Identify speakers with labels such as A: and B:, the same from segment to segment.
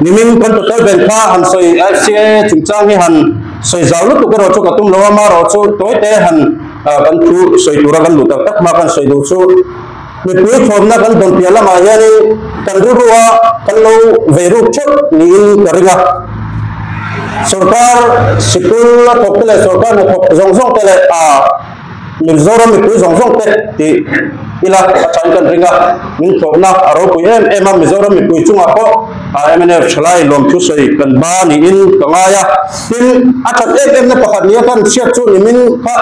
A: Nimin kan total ben kha han sawi FCA chungchang hi han sawi zau lutuk erawh chu ka tum lo a, amaherawhchu tawi te han kan thu sawi tura kan luh tak tak hma kan sawi duh chu mipui thawmna kan dawn piah lamah hianin kan rilrua kan lo vei ruk theuh niin ka ring a. Sorkar sikul a thawk te leh sorkar hnathawk zawng zawng te leh Mizoram mipui zawng zawng te tih ila a thain kan ring a, min tlawhna a ropui em em a, Mizoram mipui chungah pawh mnf thalai lawmthu sawi kan ba niin ka ngai a, tin a that em em na pakhat nia kan hriat chu nimin kha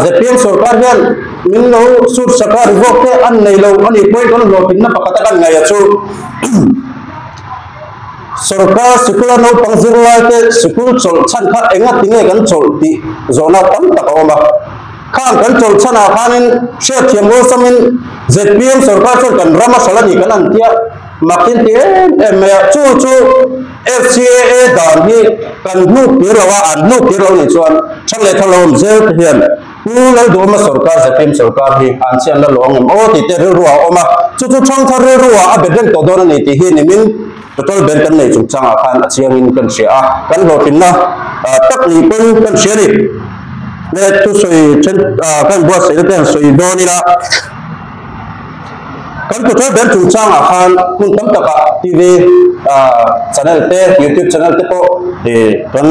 A: zpm sorkar hian min lo sut sak a rivawk te an nei lo a nih pawhin kan hlawhtlinna pakhat a kan ngaih a chu. Sorkar sikula naupang zirlaite sikul chawlh chhan kha enga tinge kan chawlh tih zawhna tam tak a awm a. Khang kan chawlh chhanah khanin hriatthiam awlsamin zpm sorkar chuan kan ram a hralh a ni kan an tia makin ti em em mai a. Chu chu FCAA dan hi kan hnuk tir lo a, an hnuk tir lo nih chuan thang leh thang lo awm zel te hian Pu Lalduhawma sorkar zpm sorkar hi an chian la lo ang em aw tih te rilru ah a awm a, chu chu thangthar rilru ah a bet reng tawh dawn a ni tih hi nimin total ban kan nei chungchangah khan a chiangin kan hria a, kan hlawhtlinna tak ni pawn kan hria a ni. Le thusawi then kan buatsaihna te han sawi dawn ila. Kan total ban chungchangah khan hmun tam takah TV channel te, YouTube channel te pawh kan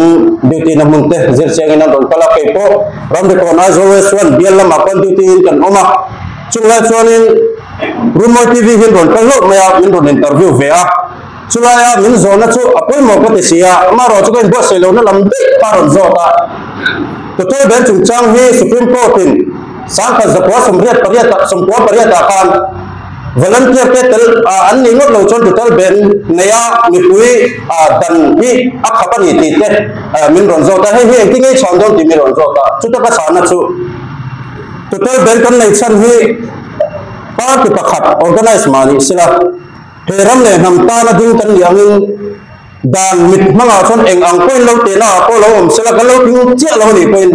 A: duty na hmun te zir chiangin an rawn kal a, kei pawh Ramrikawn Aizawl West chuan bial lamah pawh duty in kan awm a, chulai chuanin Rumawi TV hi an rawn kal hlauh mai a, min rawn interview ve a, chulaia min zawhna chu a pawimawh ka ti si a, amaherawhchu ka inbuatsaih lohna lam daih kha a rawn zawt a, total ban chungchang hi Supreme Court in Sangkhat zakua sawmriat pariat ah sawmkua pariat ah khan volunteer te tel ah an nih ngawt lo chuan total ban nei a mipui ah dan hi a khap a ni tih te min rawn zawt a, hei hi engtin nge i chhan dawn tih min rawn zawt a, chuta ka chhana chu total ban kan nei chhan hi party pakhat organize mah ni sela he ram leh hnam tana ding kan nih angin Dan mit hmangah chuan eng ang pawhin lo tehna ah pawh lo awm sela kan lo tling chiah lo a nih pawhin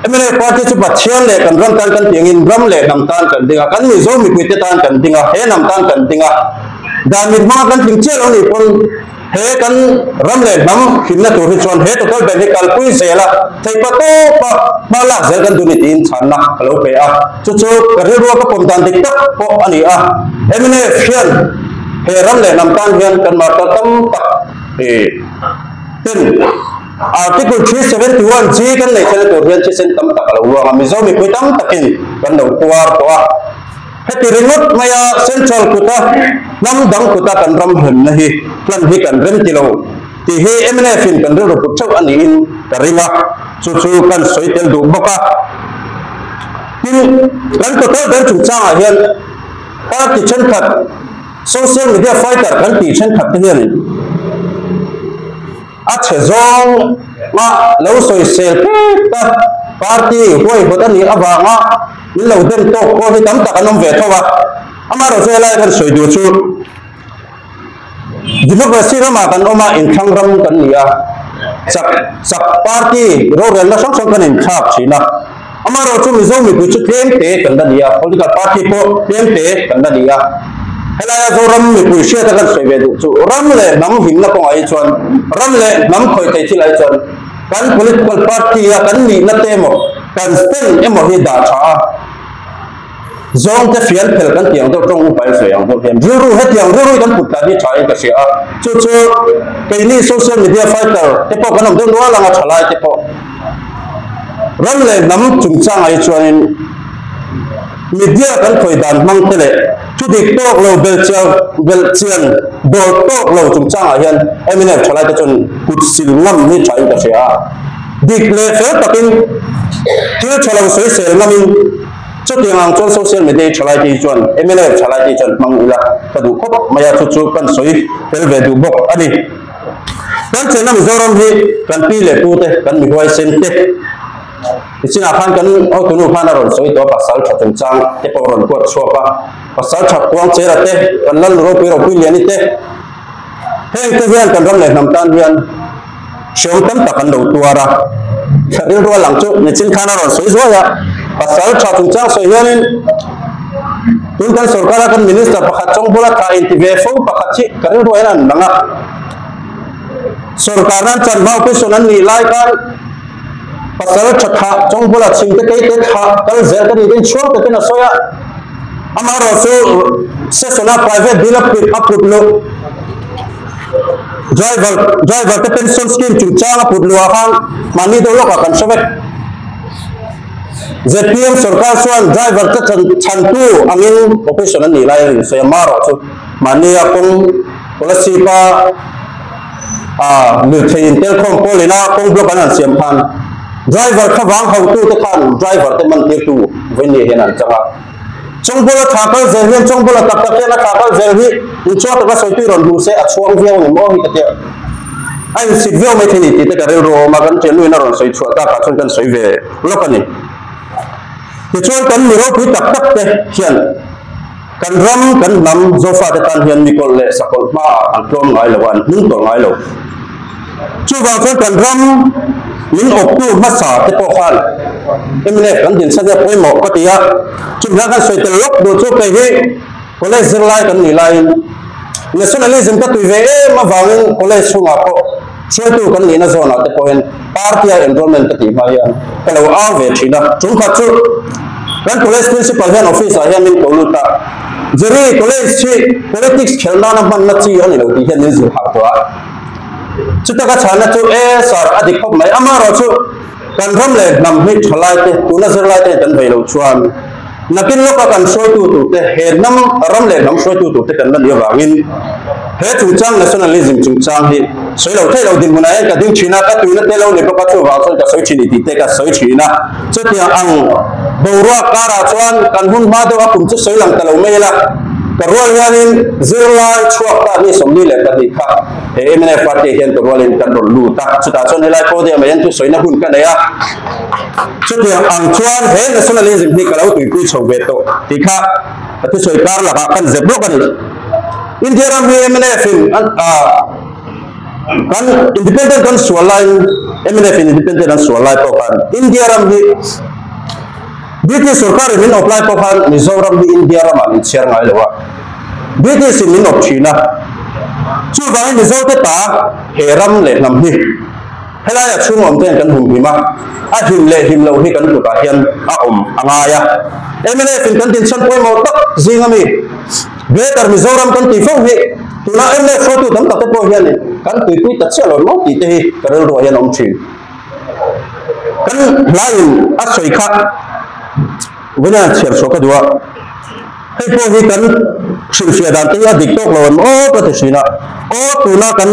A: mla party chu Pathian leh kan ram tan kan tih angin ram leh hnam tan kan ding a, kan Mizo mipuite tan kan ding a, he hnam tan kan ding a. Dan mit hmanga kan tling chiah lo a nih pawn he kan ram leh hnam hlimna tur hi chuan he total ban hi kalpui zel a, theihpa tawpa hma lak zel kan duh ni tiin chhanna ka lo pe a, chu chu ka rilrua ka pawm dan dik tak pawh a ni a. Mnf hian. He ram leh hnam tan hian kan martar tam tak ten Article 371 G kan neih theihna tur hian thisen tam tak a lo luang a, Mizo mipui tam takin kan lo tuar tawh a. Heti ringawt maia Central kuta hnam dang kuta kan ram hlemna hi plan hi kan rem ti lo tih hi mnf in kan rilru put theuh a niin ka ring a, chu chu kan sawi tel duh bawk a. Tin, kan total ber chungchangah hian Party thenkhat, social media fighter kan tih thenkhat te hianin a chhe zawng a lo sawisel pek a, party huaihawt a nih avanga min lo dem tawk pawh hi tam tak an awm ve tho a. Amaherawhchu helai kan sawi duh chu democracy ramah kan awm a, inthlang ram kan ni a, chak chak party rorelna hrang hrang kan inthlak thin a, amaherawhchu Mizo mipui chu tlem te kan la ni a, political party pawh tlem te kan la ni a, helaia Zoram mipui hriata kan sawi ve duh chu ram leh hnam himna kawngah hi chuan ram leh hnam khawih thei thil ah hi chuan kan political party a kan nihna te emaw kan stand emaw hi dah tha a. Zawngte fian phel kan tih ang deuh tawng upa in sawi ang deuh hian rilru hetiang rilru hi kan put tlan hi tha in ka hria a, chu chu keini social media fighter te pawh kan awm deuh nual ang a thalai te pawh ram leh hnam chungchangah hi chuanin media kan khawi dan hmang te leh thu dik tawk lo belchiang belchian dawl tawk lo chungchangah hian mnf thalai te chuan kut sil ngam hi tha in ka hria a, dik leh fel takin thil tha lo sawisel ngamin. Chutiang ang chuan social media hi thalai te hi chuan mla thalai te hi chuan hmang ila ka duh khawp mai a, chu chu kan sawi tel ve duh bawk a ni. Kan chenna Mizoram hi kan pi leh pu te, kan mihuaisen te nichinah khan kan hotunu khan a rawn sawi tawh a, pasal tha chungchang te pawh a rawn kuat chhuak a, pasal tha kuang chera te, kan lal ropui ropui liani te, heng te hian kan ram leh hnam tan hian Hriam tam tak an lo tuar a, rilru a lang chu nichin khan a rawn sawi zuai a, pasal tha chungchang sawi hianin Tun kan sorkara kan minister pakhat Chawngbawla tha inti ve fo pakhat hi ka rilru hian an lang a. Sorkar nan chan hma opposition an nih lai khan pasal tha tha Chawngbawla chhingte keite tha kal zel ka nih te chhuang takin a sawi a. Amaherawhchu session a private bill a a put luh driver driver te pension scheme chungchang a put luh ah khan mahni deuh lawkah kan hre vek. Zpm sorkar chuan driver te chhantu angin opposition an nih lai a insawi a, marawh chu mahnia kawng Kolasib a lirthei intelkhawm pawl ina kawng block an han siam khan driver kha vang hotu te khan driver te man tirtu vawiin hian an chang a. Chawngbawla thla kal zel hian Chawngbawla tak tak hian a thla kal zel hi inchhuak taka sawitui rawn hmu se a chhuang viau ni maw hi ka tia. A insit viau mai thei ni tih te ka rilru a awm a, kan ṭiannuin a rawn sawi chhuah takah chuan kan sawi ve lawk a ni. Tichuan kan mi ropui tak tak te hian kan ram, kan hnam Zofate tan hian mikawlh leh sakawlh hmaah an tlawm ngai lo a, an hnung tawlh ngai lo. Chuvang chuan kan ram min awptu hmasa te pawh khan mnf kan din chhan hi a pawimawh ka ti a, chumi hian kan sawi tel lawk duh chu kei hi college zirlai kan nih laiin nationalism ka tui ve em avangin college chhungah pawh hruaitu kan nihna zawnah te pawhin party a enrollment ka tih hma hian ka lo au ve thin a, chungkhat chu kan college principal hian office ah hian min ko lut a, Jerry college hi politics khelh nana hmanna chi a ni lo tih hian min zir harh tawh a. Chuta ka chhana chu e sir a dik khawp mai amaherawh chu kan ram leh hnam hi tha lai te tuna zirlai te kan vei loh chuan nakin lawka kan hruaitu tur te he hnam ram leh hnam hruaitu tur te kan la nih avangin he chungchang nationalism chungchang hi sawi lo theih lo dinhmunah hian ka ding thin a ka tuina te lo ni bawk a chuvang chuan ka sawi thin i tih te ka sawi thin a chutiang ang boruak karah chuan kan hun hma deuh a kum chu sawi lang ta lo mai ila ka rual hianin zirlai chhuak ta ni 22 kha He mnf party hian ka rualin kan rawn lut a, chutah chuan helai podium ah hian thusawiina hun ka nei a, chutiang ang chuan he nationalism hi ka lo tuipui chho ve tawh tih kha ka thusawi kar lakah kan zep lawk a ni. India ram hi mnf in an kan independent kan sual laiin mnf in independent an sual lai pawh khan India ram hi British sorkarin min awp lai pawh khan Mizoram hi India ramah min chhiar ngai lo a, British in min awp thin a. Chuvangin Mizote ta he ram leh hnam hi helaia chhung awm ten kan humhim a, a him leh him loh hi kan kutah hian a awm a ngai a. Mnf in kan tinchhan pawimawh tak zing ami Greater Mizoram kan tih fo hi tuna mnf hruaitu tam tak te pawh hianin kan tuipui ta chiah lo maw tih te hi ka rilruah hian a awm thin. Kan hlaiin a sawi kha vawiin chhiar chhuah ka duh a, hei pawh hi kan hrilhfiah dan te hi a dik tawk lo em aw ka ti thin a, aw tuna kan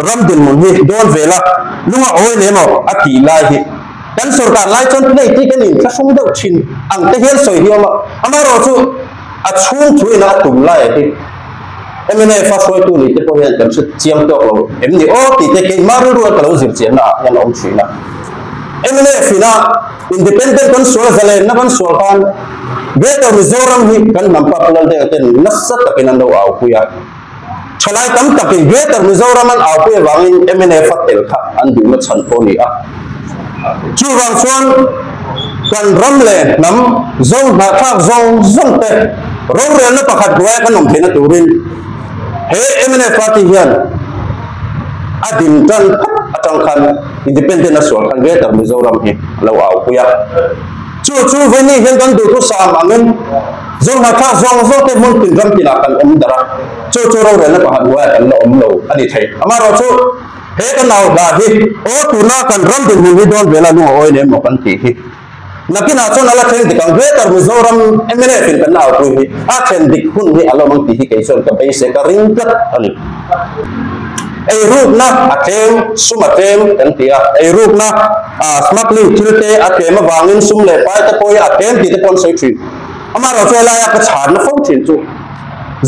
A: ram dinhmun hi dawn vel a, lunga awi lem aw a tih lai hi kan sorkar lai chuan plate hi kan inthlahrung deuh thin ang te hian sawi hi a awm a, amaherawhchu a chhung thu ina a tum lai hi. Mnf a hruaitu nih te pawh hian kan hre chiang tawk lo em ni aw tih te keimah rilru a ka lo zir chianna ah hian a awm thin a. Mnf ina independent kan sual zalenna kan sual khan Greater Mizoram hi kan hnam pa Pu Laldenga ten nasa takin an lo aupui a. Thalai tam takin Greater Mizoram an aupui avangin mnf a tel kha an duhna chhan pawh a ni a. Chuvang chuan kan ram leh hnam zo hnahthlak zawng zawng te rorelna pakhat hnuaia kan awm theihna turin he mnf party hian a din tan phat atang khan independent a sual khan Greater Mizoram hi a lo aupui a. Chu chu vawiin hian kan duhthusam angin zo hnahthlak zawng zawng te hmun tin ram tinah kan awm darh a, chu chu rorelna pakhat hnuaiah kan la awm lo a ni thei. Amaherawhchu. He ka nau hla hi aw tuna kan ram dinhmun hi dawn vela lung a awi lem maw kan tih hi. Nakinah chuan a la thleng dik ang Greater Mizoram mnf in kan aupui hi a thlen dik hun hi a lawm ang tih hi kei chuan ka beisei ka ring tlat a ni. Eirukna a tlem, sum a tlem kan ti a, eirukna smuggling thil te a tlem avangin sum leh pai te pawh hi a tlem tih te pawh an sawi thin. Amaherawhchu helaia ka chhanna fo thin chu.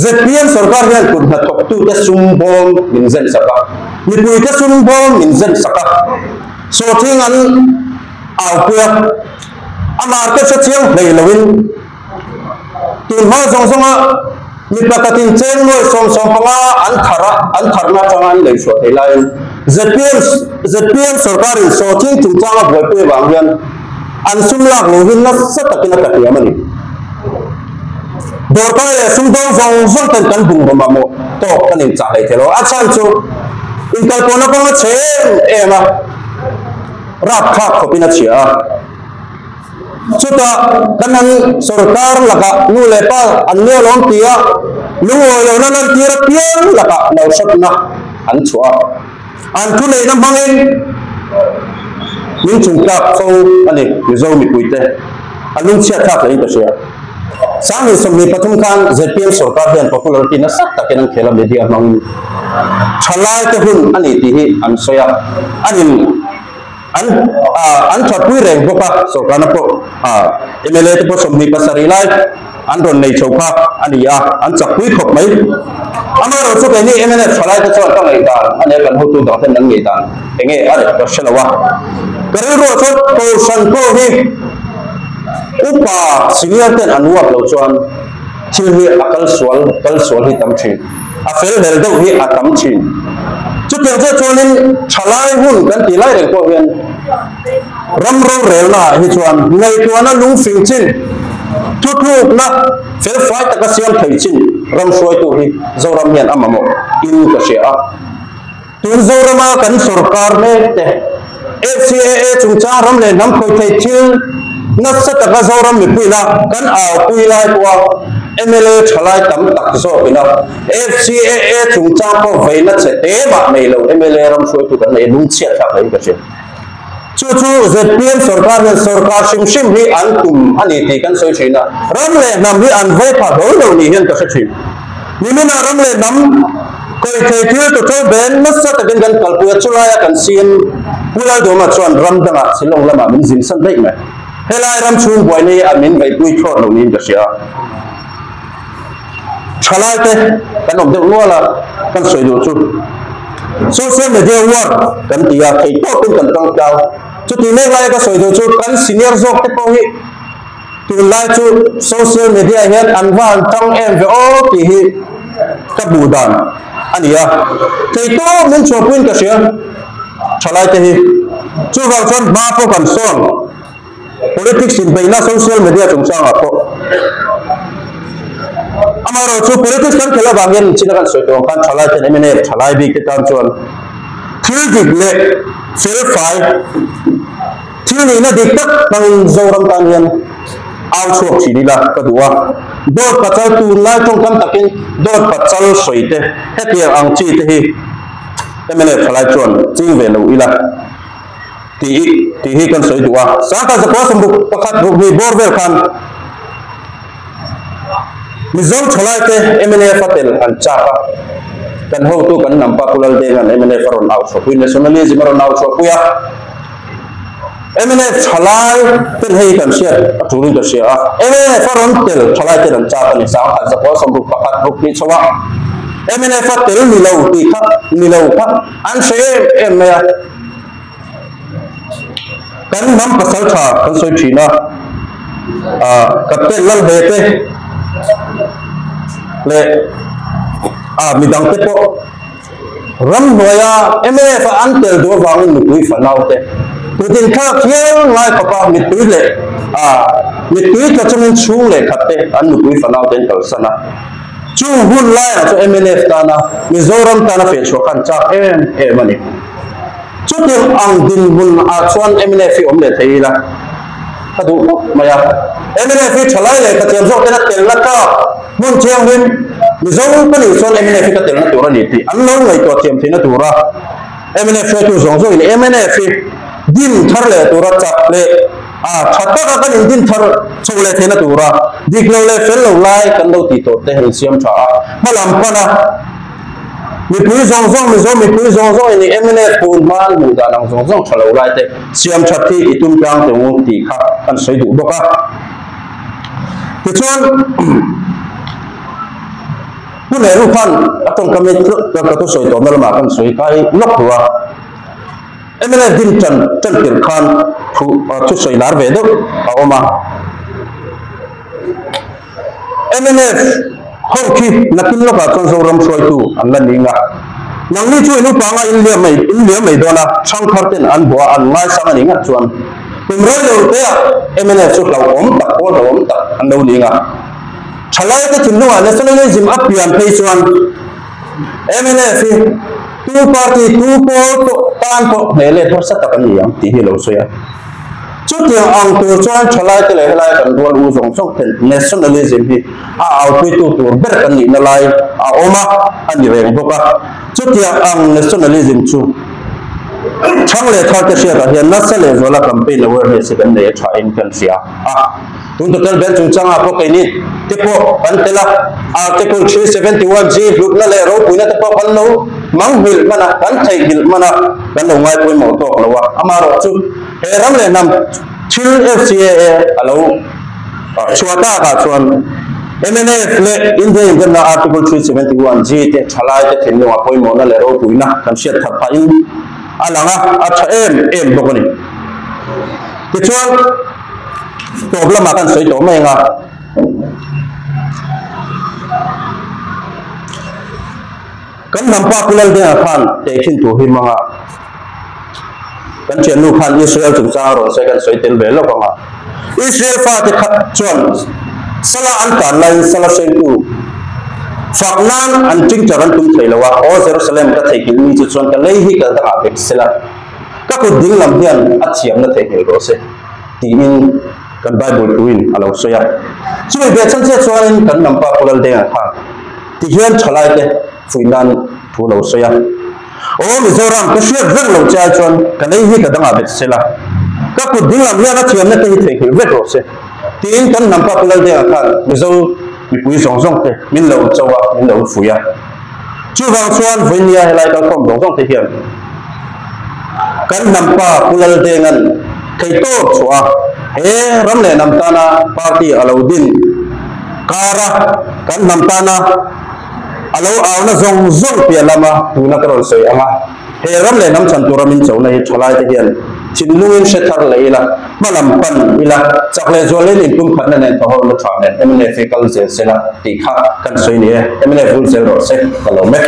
A: Zpm sorkar hian kut hnathawktute sum bawm min zen sak a, mipuite sum bawm min zen sak a, sawthing an aupui a, a market hre chiang hlei loin tun hma zawng zawnga mi pakhatin cheng nuai 75 an thar a, an tharna atanga an lei chhuah thei laiin zpm zpm sorkarin sawthing chungchanga buaipui avang hian an sum lak lo hi nasa takin a tla hniam a ni. Dawrkai leh sumdawng zawng zawng ten kan bungraw mamawh tawk kan inchah hlei thei lo. A chhan chu inkalpawhna kawng a chhe em em a, rapthlak khawpin a chhia a. Chutah kan han sorkar lakah nu leh pa an nia lawm ti a, lungawi lohna lantir apiang lakah lo hratna an chhuah a. An thuneihna hmangin min chungtlak fo a ni Mizo mipuite a lungchhiat thlak hlein ka hria. 2023 khan zpm sorkar hian popularity nasa takin an khel a media hmangin thalaite hun a ni tih hi an sawi a, an in an an thatpui reng bawk a, sorkarna pawh mla te pawh 27 lai an rawn nei chho kha a ni a, an chakpui khawp mai. Amaherawhchu keini mnf thalai te chuan ka ngaihdan a nia kan hotu dang ten an ngaihdan eng nge a reh ka hre lo a, ka rilruah chuan Kohhran pawh hi upa senior ten an uap loh chuan thil hi a kal sual kal sual hi tam thin. A fel hel deuh hi a tam thin. Chutiang chiah chuanin thalai hun kan tih lai reng pawh hian ram rorelna ah hi chuan ngaihtuahna lungfing chin, thutlukna felfai taka siam thei chin ram hruaitu hi Zoram hian a mamawh in ka hria a. Tun Zorama kan sorkar mek te FCAA chungchang ram leh hnam khawi thei thil nasa taka Zoram mipuina kan aupui lai pawha mla thalai tam tak zawkina FCAA chungchang pawh veina che te mah nei lo mla ram hruaitu kan nei lungchhiat thlak hlein ka hria. Chu chu zpm sorkar hian sorkar hrim hrim hi an tum a ni tih kan sawi thin a, ram leh hnam hi an vei pha hlawl lo ni hian ka hre thin. Niminah ram leh hnam kawih thei thil total ban nasa takin kan kalpui a, chulaia kan CM Pu Lalduhama chuan ram dangah Shillong lamah min zin san daih mai. Helai ram chhung buaina hi a min veipui thlawt lo niin ka hria. Thalaite kan awm deuh nual a, kan sawi duh chu social media war kan ti a, thei tawpin kan tang tlang. Chutih mek laia ka sawi duh chu kan senior zawk te pawh hi tunlai chu social media hian an va han tang em ve aw tih hi ka hmuh dan a ni a, thei tawp min chhuahpuiin ka hria thalaite hi. Chuvang chuan hma pawh kan sawn. Politics inbeihna social media chungchangah pawh amaherawhchu politics kan khelh avang hian china kan sawi tawh ang khan thalai ten mnf thalai bik te tan chuan thil dik leh felfai thil nihna dik tak hmangin Zoram tan hian au chhuak thin ila ka duh a, dawt pachal tunlai tawngkam takin dawt pachal sawi te hetiang ang chi te hi mnf thalai chuan ching ve lo ila. Tih tih hi kan sawi duh a. Sangkhat zakua sawmruk pakhat ruk hnih bawr vel khan Mizo thalaite mnf a tel an chak a, kan hotu kan hnam pa Pu Laldenga'n mnf a rawn au chhuahpui, nationalism a rawn au chhuahpui a. Mnf thalai ten hei kan hriat a tulin ka hria a, mnf a rawn tel thalai ten an chak a ni. Sangkhat zakua sawmruk pakhat ruk hnih chho a, mnf a tel ni lo tih kha ni lo kha an hre em em mai a. Kan hnam pasal tha kan sawi thin a, ah Captain Lalhe te leh ah midang te pawh ramhnuaia mnf a an tel duh avangin mipui fanau te kut inthlak hial ngai khawpa mittui leh ah mittui tla chungin chhung leh khat te an nupui fanau te an kalsan a. Chung hun laiah chu mnf tana Mizoram tana feh chhuah khan chak em em a ni. Chutiang ang dinhmun ah chuan mnf hi awm leh thei ila ka duh khawp mai a. Mnf hi thalai leh ka thiam zawk tena telna tlak hmun thianghlim Mizo ka nih chuan mnf hi ka telna tur a ni tih an lo ngaihtuah thiam theihna tura mnf hruaitu zawng zawngin mnf hi din thar leh tura chak leh A, tha taka kan indin thar chho leh theihna tura dik lo leh fel lo lai kan lo tih tawh te insiam tha a, hma lam pan a, mipui zawng zawng Mizo mipui zawng zawng in i mnf tun hma an hmuh dan ang zawng zawng tha lo lai te siam that hi i tum tlang teh u tih kha kan sawi duh bawk a. Tichuan, Pu Nehru khan a tawngkam hi ka thusawi tawhna lamah kan sawi kai lawk duh a. Mnf din tan tan tirh khan thu thusawi lar ve deuh a awm a. Mnf ho khi nakin lawkah chuan Zoram hruaitu an la ning a. Nangni chu in upa anga in liam mai in liam mai dawn a, chhangthar ten an bua an ngaisang a nih ngat chuan kum rei lo te ah mnf chu hlauhawm tak pawl hlauhawm tak an lo ning a. Thalaite thinlungah nationalism a pian phei chuan mnf hi tu party, tu pawl pawh tan pawh hneh let harsa tak an ni ang tih hi a lo sawi a. Chutiang ang tur chuan thalaite leh helai kan rual u zawng zawng ten nationalism hi a aupuitu tur ber kan nihna lai a awm a, a ni reng bawk a. Chutiang ang nationalism chu Chhang leh thar te hriatah hian nasa leh zuala campaign awareness hi kan nei a thain kan hria a. Tun total bel chungchangah pawh keini te pawh kan tel a, Article 371 G hlutna leh ropuina te pawh kan lo manghilh hman a, kan theihnghilh hman a, kan lo ngaipawimawh tawk lo a. Amaherawhchu he ram leh hnam thil FCAA a lo chhuah takah chuan mnf leh India inremna Article 371 G te thalaite thinlungah pawimawhna leh ropuina kan hriat that phahin a lang a, a tha em em bawk a ni. Tichuan, tawp lamah kan sawi tawh mai ang a. Kan hnam pa Pu Laldenga khan tehkhin tur hi hmang a, kan thiannu khan Israel chungchang a rawn sawi kan sawi tel ve lawk ang a. Israel fate kha chuan sala an tan laiin sala hrengtu fak nan an tingchar an tum thei lo a, Aw Jerusalem ka theihnghilh mi chu chuan ka lei hi ka dangah vek sela, ka kut dinglam hian a thiamna theihnghilh rawh se tiin kan Bible thuin a lo sawi a. Chumi ve chhan chiah chuanin kan hnam pa Pu Laldenga khan Tihian thalaite fuih nan thu lo sawi a, Aw Mizoram, ka hriat vek lo che ai chuan ka lei hi ka dangah bet sela, ka kut ding lam hian a thiamna te hi theihnghilh vek rawh se, tiin kan hnam pa Pu Laldenga khan Mizo mipui zawng zawng te min lo cho a, min lo fuih a. Chuvang chuan vawinia helai kalkhawm zawng zawng te hian kan hnam pa Pu Laldenga'n theihtawp chhuah a, he ram leh hnam tana party a lo din, Kara kan hnam tana a lo auna zawng zawng piah lama tuna ka rawn sawi ang a, he ram leh hnam chhan tura min chona hi thalaite hian thinlungin hre thar leh ila, hma lam pan ila, chak leh zualin inpumkhatna nen thawhawrna tha nen mnf hi kal zel sela tih kha kan sawi ni e. Mnf vul zel rawh se, ka lo mek.